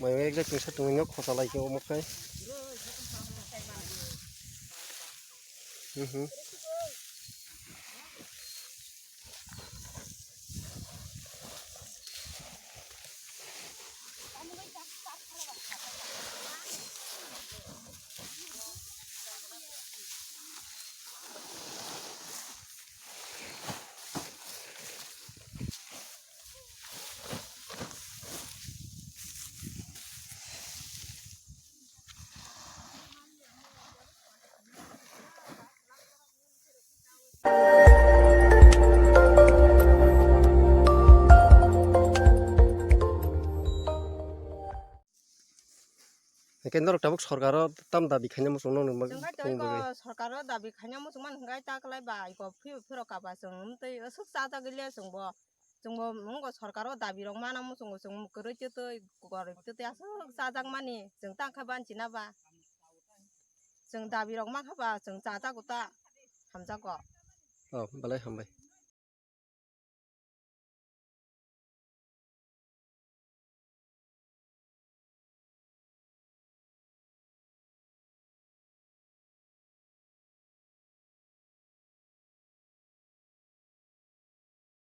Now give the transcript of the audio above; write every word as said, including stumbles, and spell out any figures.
Mai mai ekjak tingsa tongwi no khosa lai khe omo khai. Mhm. Hingke norok tabuk sorkaro tam dabi khaina muchung nokni Chwng khe twi bwgwi. Ko sorkaro dabi khaina muchung man hwnkhe ta kwlai ba iko phiro phiro kapa chwng tei aswk chajagwi le chwngbo. Chwngbo mungo sorkaro dabi rok mana muchungo chwng kwrwi twi twi gorip twi twi aswk chajakmani chwng tangkha banchina ba. Chwng dabi rok mankha ba chwng chajago ta hamjago. Oh, belai hambai.